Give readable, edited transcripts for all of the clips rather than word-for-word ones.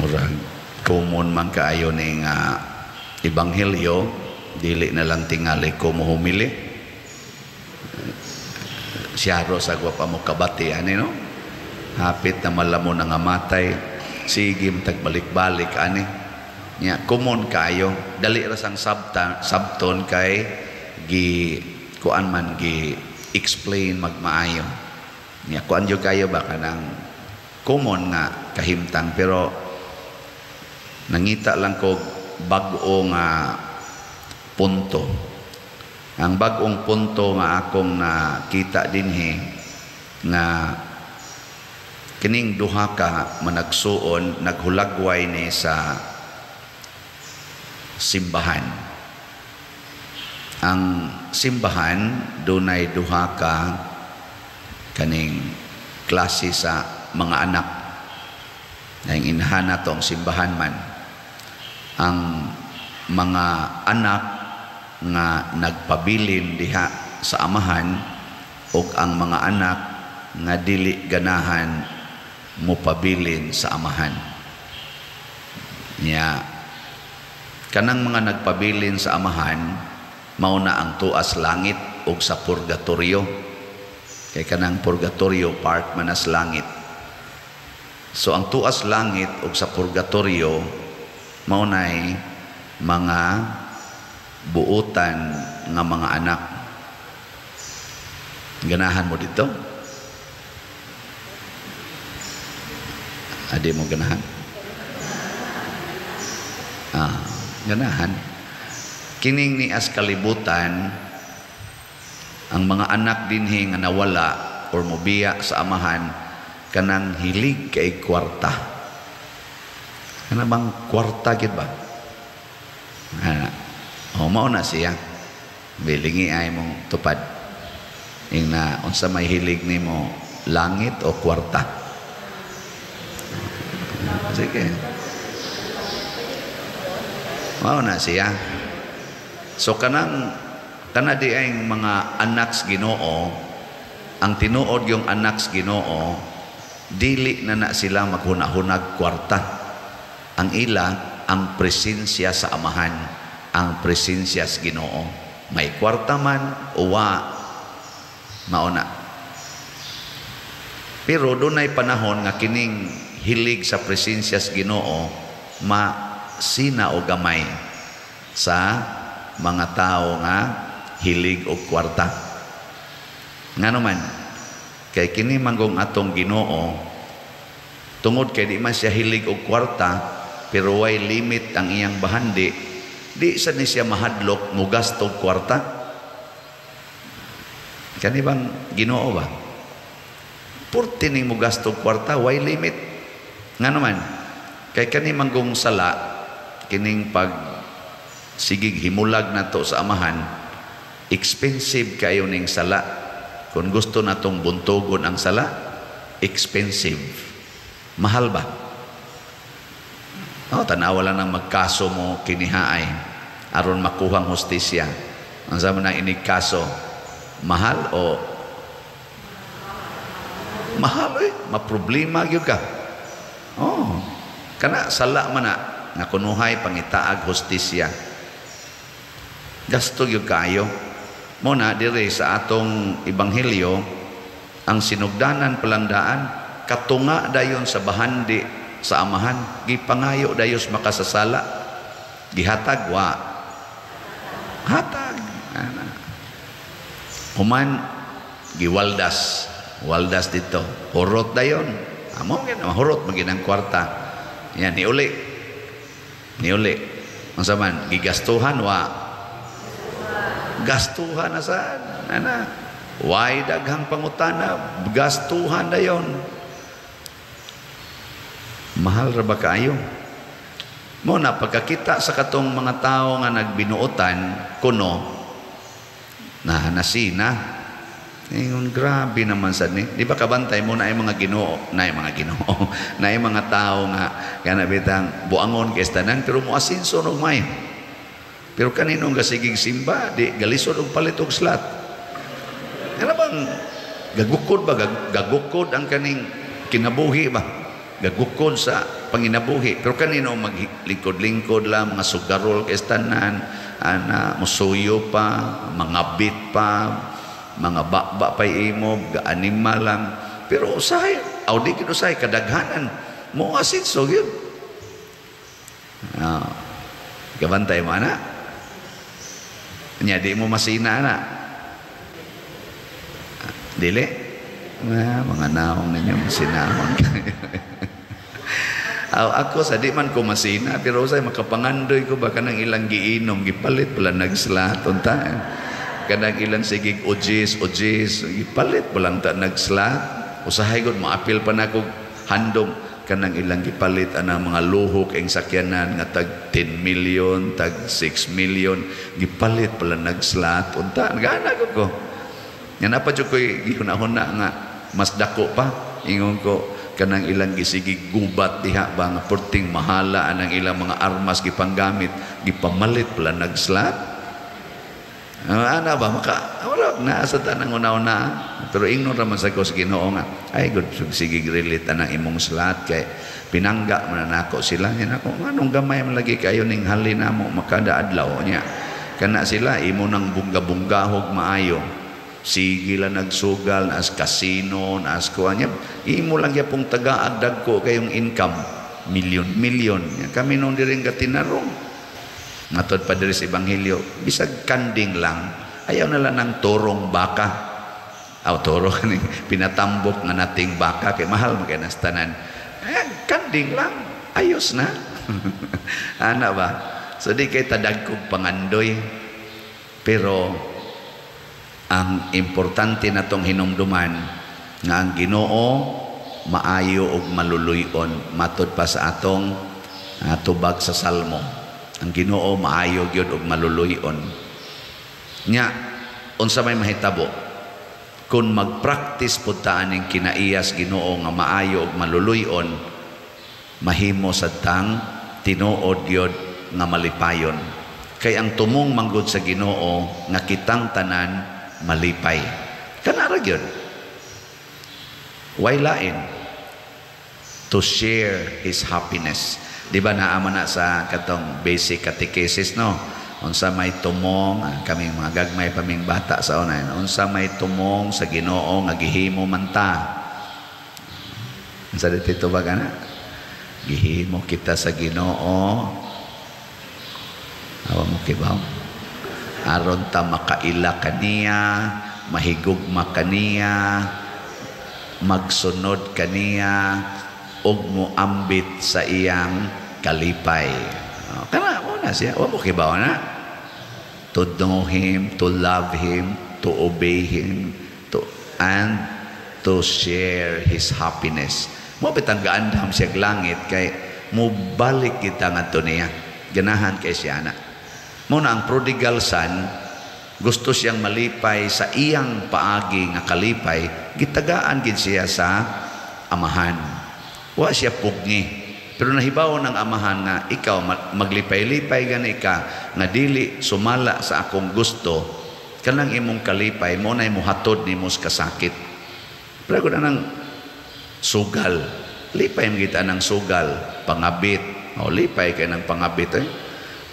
Murag common man kaayo ning ebanghelyo, dili na lang tingali ko mohumili. Siyaro sa wa pa mo kabati ani, no? Hapit na malamo na nga matay, sige tagbalik-balik ani. Nya common kaayo, dali ra sang sabton kay gi kuan man, gi explain magmaayo. Nya kuan jud kayo ba, kanang common nga kahimtang, pero nangita lang ko bag-o nga punto. Ang bag-ong punto nga akong nakita dinhi nga kining duha ka managsuon naghulagway ni sa simbahan. Ang simbahan dunay duha ka kaning klase sa mga anak. Nang inahan nato ang simbahan man. Ang mga anak nga nagpabilin diha sa amahan ug ang mga anak nga dili ganahan mopabilin sa amahan. Nya kanang mga nagpabilin sa amahan mao na ang tuas langit ug sa purgatorio. Kay kanang purgatorio part man as langit. So ang tuas langit ug sa purgatorio mao nay mga buutan nga mga anak. Ganahan mo dito? Adi mo ganahan? Ganahan. Kining ni as kalibutan, ang mga anak dinhi nga nawala or mobiya sa amahan, kanang hilig kay kwarta. Kana bang kwarta gid ba? Ana. O mao na siya. Bilingi ay mong tupad. Ing na unsa may hilig nimo, langit o kwarta? Sige. Mao na siya. So kanang kana di ay mga anak sa Ginoo, ang tinuod yung anak sa Ginoo, dili na na sila maghunahunag kwarta. Ang ila ang presensya sa amahan, ang presensya sa Ginoo. May kwarta man o wa, mao na. Pero dunay panahon nga kining hilig sa presensya sa Ginoo masina o gamay sa mga tao nga hilig og kwarta. Ngano man, kay kini manggong atong Ginoo, tungod kay di man siya hilig og kwarta, pero way limit ang iyang bahandi, di sa ni siya mahadlok mugasto og kwarta. Kani bang Ginoo ba? Purti ning mugasto og kwarta, way limit. Ngano man, kay kani manggong sala, kining pag sigig himulag nato sa amahan, expensive kayo ning sala. Kung gusto natong buntugon ang sala, expensive. Mahal ba? Oh, tanawa lang ng magkaso mo kinihaay aron makuhang hustisya. Ang sama na inig kaso, mahal o mahal eh, maproblema gyud ka. Oh, kana sala man na nga kunuhay pangitaag hustisya. Gasto gyud kaayo. Mo na dire sa atong ebanghelyo, ang sinugdanan palangdaan katunga dayon sa bahandi sa amahan, gipangayo dayos makasasala, gihatag wa hatag ana. Human giwaldas, waldas dito, hurot dayon. Amo gyud hurot man ang kwarta. Yan niuli. Niuli. Unsa man gigastuhan wa gastuhan na saan? Ana. Way daghang pangutana, gastuhan dayon. Mahal ra ba kaayo? Mo na pagkakita sa katong mga tao nga nagbinuotan kuno na nasina. Ingon grabe naman sad ni. Di ba kabantay mo na ay mga Ginoo, na ay mga Ginoo, na ay mga tao nga kana bitang buangon kay tanan pero moasinso og may. Pero kaninong gasigig simba, di galisod og palit og slat. Kana bang gagukod ba, gagukod ang kaning kinabuhi ba? gagukod sa panginabuhi. Pero kanino maglingkod-lingkod lang, mga sugarol kay tanan, ana musuyo pa, mga bit pa, mga bakba pa imo, gaanima lang. Pero usahay, aw di gid usahay kadaghanan mo asinso gyud. Ah, gabantay mo ana. Nya di mo masina ana. Dili. Ah, mga naong ninyo masinahon. Aw, ako sa di man ko masina, pero usay makapangandoy ko ba kanang ilang giinom gipalit pala nagslot unta. Kanang ilang sigig ojis ojis gipalit pa lang ta nagslot. Usahay gud maapil pa nako handom kanang ilang gipalit ana mga luhok ang sakyanan nga tag 10 million, tag 6 million, gipalit pala nagslot unta. Nagana ko ko. Nga napa jud ko'y gihuna-huna nga mas dako pa ingon ko kanang ilang gisigig gubat diha ba nga perting mahala anang ilang mga armas gipanggamit gipamalit pala nagslot. Ana ba maka wala na sa tanang una-una, pero ingnon ra man sa ko sa Ginoo nga ay good sige relate anang imong slot kay pinangga man na nako sila. Nya nako nganong gamay man lagi kayo ning halin namo makada adlaw nya kana sila imo nang bungga-bunggahog maayo. Sige lang nagsugal naas kasino naas kuha niya imo lang gyapong tagaag dagko kayong income milyon milyon. Kami nung diri nga tinarong matod pa diri sa ebanghelyo bisag kanding lang ayaw na lang ng torong baka aw toro kaning pinatambok nga nating baka kay mahal man kay nas tanan. Eh, kanding lang ayos na. Ana ba, so di kay tadagkog pangandoy, pero ang importante natong hinumduman nga ang Ginoo maayo ug maluluy-on matod pa sa atong tubag sa Salmo. Ang Ginoo maayo gyud ug maluluy-on. Nya unsa may mahitabo kung magpractice pud ta aning kinaiyas Ginoo nga maayo ug maluluy-on, mahimo sad tang tinuod gyud nga malipayon. Kay ang tumong manggod sa Ginoo nga kitang tanan malipay. Kanara gyud. Way lain to share his happiness. Di ba naa man na sa katong basic catechesis, no? Unsa may tumong, kaming mga gagmay pa ming bata sa una, unsa may tumong sa Ginoo nga gihimo man ta? Unsa dito ba kana? Gihimo kita sa Ginoo. Awa mo kibaw. Aron ta makaila kaniya, mahigugma kaniya, magsunod kaniya, ug moambit sa iyang kalipay. Oh, kana mo na siya. Wa mo kibaw na. To know Him, to love Him, to obey Him, to and to share His happiness. Mo bitang gaandam siya langit kay mobalik kita ngadto niya. Ganahan kay siya na. Mo na ang prodigal son, gusto siyang malipay sa iyang paagi nga kalipay, gitagaan gid siya sa amahan. Wa siya pugni. Pero nahibaw ng amahan nga ikaw maglipay-lipay gani ka nga dili sumala sa akong gusto, kanang imong kalipay mo na muhatod nimo sa kasakit. Pero kung anang sugal, lipay man kita ng sugal, pangabit. O lipay kay ng pangabit eh.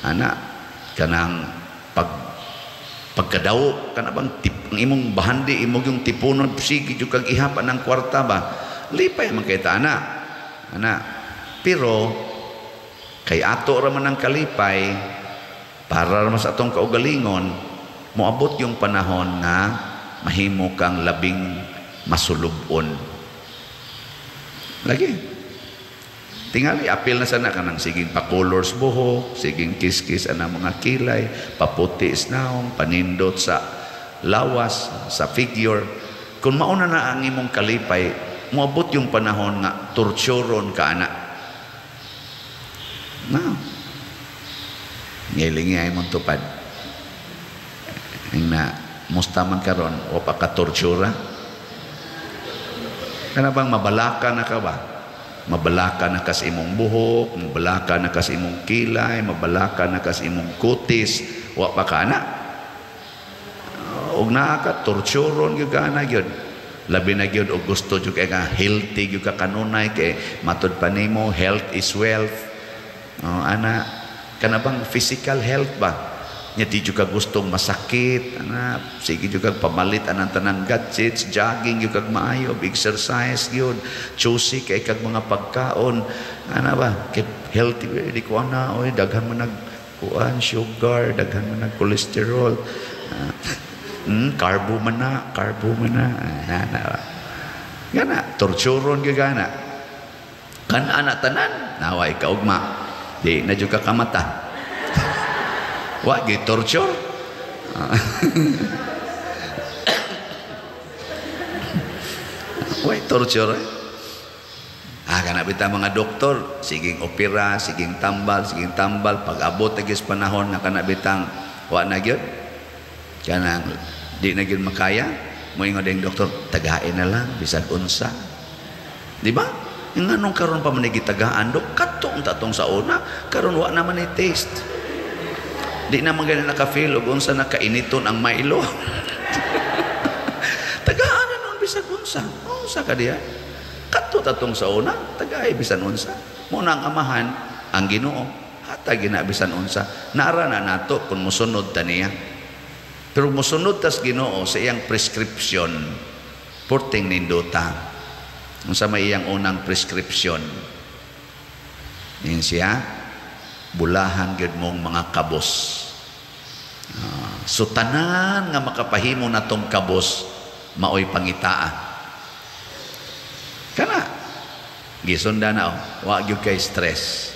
Ana kanang pagkadaw kana bang tip, ang imong bahandi imong yung tipunon sige jud kag ihapan ng kwarta ba, lipay man kay ta ana. Ana pero kay ato ra man ang kalipay para ra man sa atong kaugalingon, moabot yung panahon nga mahimo kang labing masulubon. Lagi tingali apil na sana kanang siging pa-colors buhok, siging kiskis anang mga kilay, paputi naong, panindot sa lawas, sa figure. Kung mauna na ang imong kalipay, moabot yung panahon nga torturon ka ana. Na. Ngilingi ay mong tupad. Ang na, musta man karon o pa ka tortura? Kana bang mabalaka na ka ba? Mabalaka na kas imong buhok, mabalaka na kas imong kilay, mabalaka na kas imong kutis, wa pa ka na. Ug naa ka torturon gyud ka na gyud. Labi na gyud og gusto jud kay nga healthy gyud ka kanunay kay matud pa nimo health is wealth. Oh, ana kana bang physical health ba? Nya di jud ka gustong masakit, ana sige jud kag pamalit anang tanang gadgets, jogging jud kag maayo, exercise gyud, choosy kay kag mga pagkaon, ana ba? Kay healthy di ko ana oy, daghan man nag kuan sugar, daghan man nag cholesterol. Carbo man na, carbo man na. Ana ba? Gana, torturon gyud gana. Kan ana tanan, naway kaugma. Di na jud ka kamata. Wa gyud torture. Wa torture. Eh? Ah, kana bitaw mga doktor, siging opera, siging tambal, pag abot na gyud panahon nga kana bitang wa na gyud. Kanang di na gyud makaya, moingon ding doktor, tagain na lang bisag unsa. Di ba? Nganong karon pa man gitagaan dok kadto unta tong sa una, karon wa na man ni taste. Di na man gani naka-feel og unsa na kainiton ang Milo. Tagaan na nun bisag unsa. Unsa ka diha? Kadto tatong sa una, tagay bisan unsa. Mo na ang amahan, ang Ginoo, hatag gina bisan unsa. Naara na nato kung mosunod ta niya. Pero mosunod tas Ginoo sa iyang prescription, porting nindota. Unsa may iyang unang prescription? Yun siya, bulahan gyud mong mga kabos. So tanan nga makapahimo natong kabos, maoy pangitaa. Kana gisunda na, oh. Wa gyud kay stress,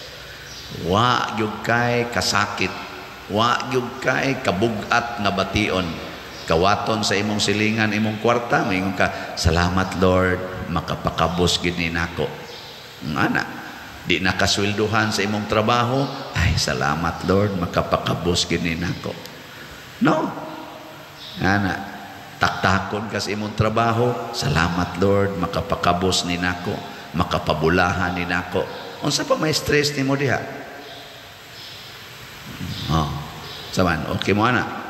wa gyud kay kasakit, wa gyud kay kabugat nga bation. Kawaton sa imong silingan, imong kwarta, moingon ka, salamat Lord, makapakabos gyud ni nako. Ana, di nakasweldohan sa imong trabaho, ay salamat Lord, makapakabos gyud ni nako. No? Ana, taktakon ka sa imong trabaho, salamat Lord, makapakabos ni nako, makapabulahan ni nako. Unsa pa may stress nimo diha? Oh, saman, okay mo ana.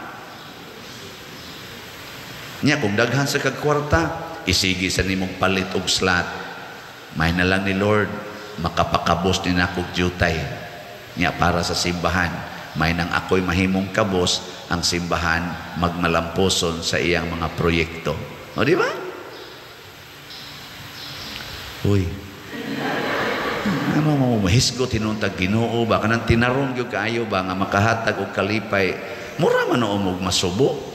Nya kung daghan sa kag kwarta, isigi sa nimong palit og slot. May na lang ni Lord, makapakabos ni nako jutay. Nya para sa simbahan, may nang ako'y mahimong kabos, ang simbahan magmalamposon sa iyang mga proyekto. O di ba? Uy. Ano mo mahisgot hinuntag Ginoo ba kanang tinarong gyud kaayo ba nga makahatag og kalipay. Mura man og masubo.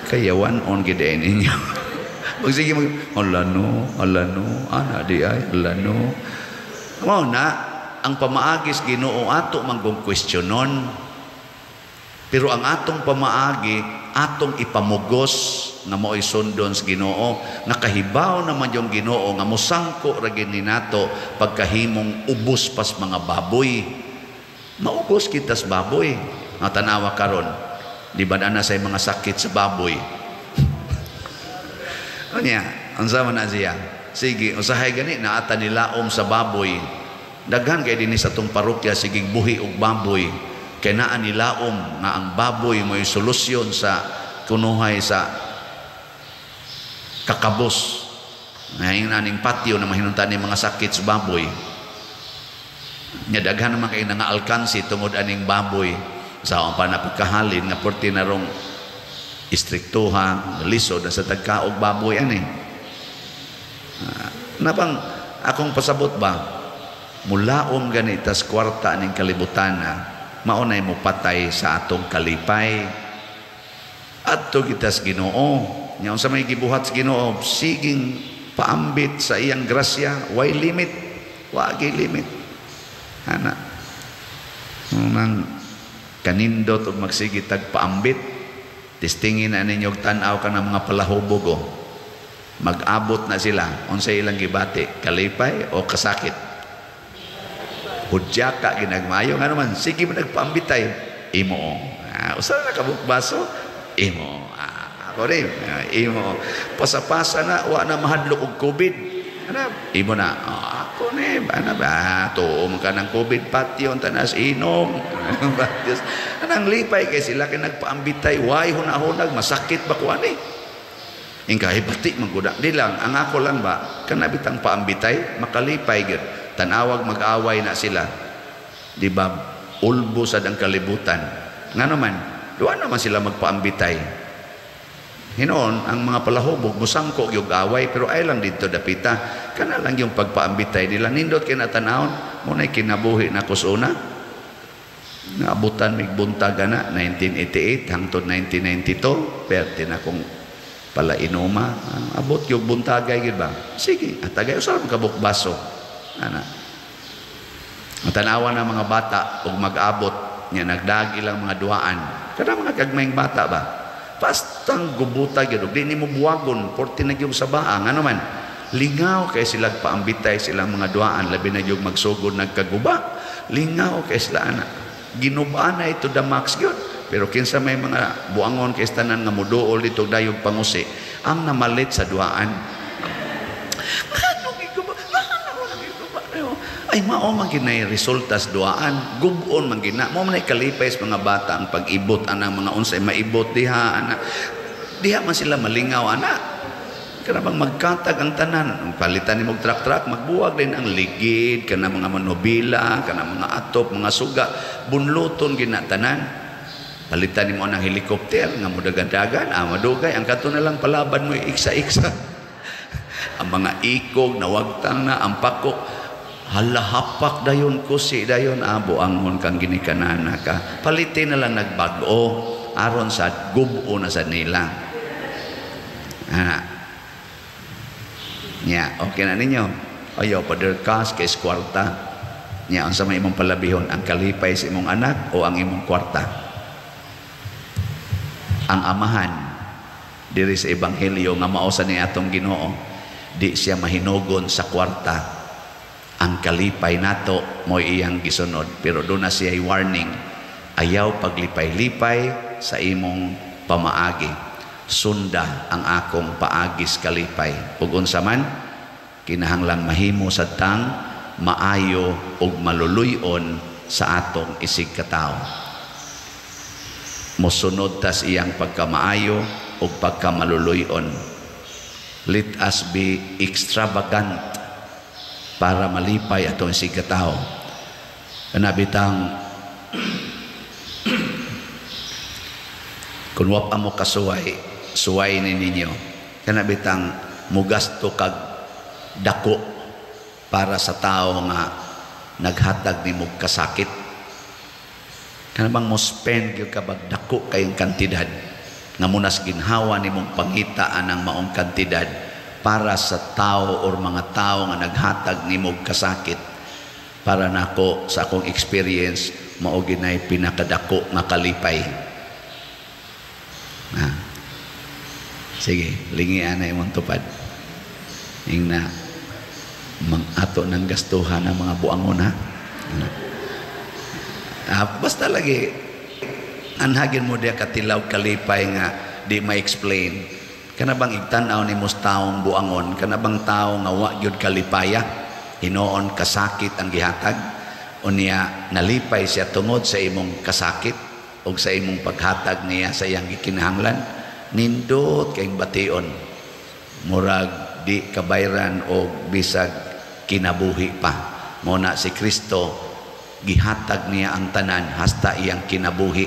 Kaya one on gid ninyo. Magsige mag ala no, ana di ay, ala no. Mao na ang pamaagis Ginoo ato manggong kwestiyonon. Pero ang atong pamaagi atong ipamugos nga mao'y sundon sa Ginoo, nga kahibaw naman yung Ginoo nga mosangko ra gid ni nato pagkahimong ubos pas mga baboy. Maubos kitas baboy. Nga tanawa karon, di ba na sa mga sakit sa baboy? Unya, unsa man na siya? Sige, usahay gani naata nilaom sa baboy. Daghan kay dinhi sa atong parokya sige buhi og baboy. Kay naa nilaom nga ang baboy mo'y solusyon sa kunuhay sa kakabos. Ngayon aning patio na mahinungtan ni mga sakit sa baboy. Nya daghan naman kay nga alkansi tungod aning baboy. Sa ang panapagkahalin nga porti narong istriktuha, lisod na sa tagkaog baboy ani. Napang akong pasabot ba, mulaom ganitas kwarta aning kalibutan na maunay mo patay sa atong kalipay. Adto kitas Ginoo. Nya unsa may gibuhat sa Ginoo, siging paambit sa iyang grasya, way limit, wa gi limit. Ana. Nang kanindot og magsige tag paambit, testingin na ninyo og tan-aw ka ng mga palahubog o. Mag-abot na sila unsay ilang gibati, kalipay o kasakit. Hudya ka ginagmayo nga naman, sige mo nagpaambitay, imo. Usa na kabukbaso, imo. Ako rin, imo. Pasapasa na, wa na mahadlok og COVID. Ano, imo na. Oh, ako ni, ano ba, tuom ka ng COVID, patyon, tanas, inom. Anang lipay kay sila kay nagpaambitay, way hunahunag, masakit ba kuan eh. Ingka bati man gud. Di lang ang ako lang ba kana bitang paambitay makalipay gyud. Tanawag mag-away na sila. Di ba ulbo sad ang kalibutan. Ngano man duwa naman sila magpaambitay. Hinoon ang mga palahubog musangko gyud away pero ay lang didto dapita. Kana lang yung pagpaambitay nila nindot kay natanawon mo nay kinabuhi na kusuna. Naabutan mig buntag ana 1988 hangtod 1992 perte na kong pala inuma abot gyud buntagay gyud ba. Sige atagay usa man kabuk baso ana. Tanawa na mga bata og mag-abot nya nagdag ilang mga duaan. Kana mga gagmayng bata ba. Bastang gubuta gyud di nimo buwagon porte na gyud sa baa ngano man lingaw kay sila paambitay silang mga duaan labi na gyud magsugod nagkaguba lingaw kay sila ana ginubaan na ito the max gyud pero kinsa may mga buangon kay tanan nga moduol dito dayog pangusi ang namalit sa duaan. Ngano giguba ay mao man ginay resulta sa duaan gubon man gina mo man kalipay sa mga bata ang pag-ibot anang mga unsay maibot diha ana diha man sila malingaw ana kana bang magkatag ang tanan palitan nimo og truck-truck magbuwag din ang ligid kana mga manobila kana mga atop mga suga bunluton gina tanan palitan nimo ang helicopter nga modagan-dagan madugay ang kato na lang palaban mo iksa-iksa ang mga ikog nawagtang na ang pakok hala hapak dayon kusi dayon abo angon kang ginikanana ka palitin na lang nagbag-o aron sa gubo na sa nila ana nya okay na ninyo ayaw pader cash kay kwarta nya unsa may imong palabihon ang kalipay sa imong anak o ang imong kwarta. Ang amahan diri sa ebanghelyo nga mao sa ni atong Ginoo di siya mahinugon sa kwarta. Ang kalipay nato mo'y iyang gisunod pero doon na siya warning ayaw paglipay-lipay sa imong pamaagi sunda ang akong paagis kalipay ug unsa man kinahanglang mahimo sad tang maayo ug maluluy-on sa atong isig katawo mosunod tas iyang pagkamaayo ug pagkamaluluy-on. Let us be extravagant para malipay atong isig katawo. Kana bitang kung wa pa mo kasuway, suway ni ninyo. Kana bitang mugasto kag dako para sa tao nga naghatag nimo kasakit. Kana bang mo spend gyud ka bag dako kayong kantidad nga munas ginhawa nimong pangita anang maong kantidad para sa tao or mga tao nga naghatag nimo kasakit. Para nako sa akong experience mao ginay pinakadako nga kalipay. Ha. Sige, lingian na imong tupad. Ingna mang ato ng gastuhan ang mga buangon ha. Basta lagi anhagin mo diya katilaw kalipay nga di ma-explain. Kana bang igtan-aw nimo sa taong buangon, kana bang tao nga wa gyud kalipaya, hinoon kasakit ang gihatag, unya nalipay siya tungod sa imong kasakit og sa imong paghatag niya sa iyang gikinahanglan, nindot kayong bation. Murag di kabayran og bisag kinabuhi pa. Mo na si Kristo gihatag niya ang tanan hasta iyang kinabuhi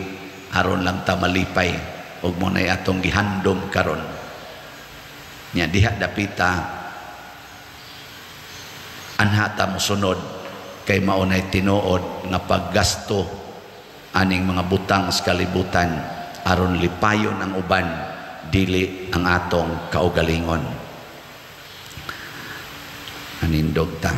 aron lang ta malipay og mo nay atong gihandom karon. Nya diha dapita anha ta mosunod kay mao nay tinuod nga paggasto aning mga butang sa kalibutan aron lipayon ang uban dili ang atong kaugalingon. Anindog ta.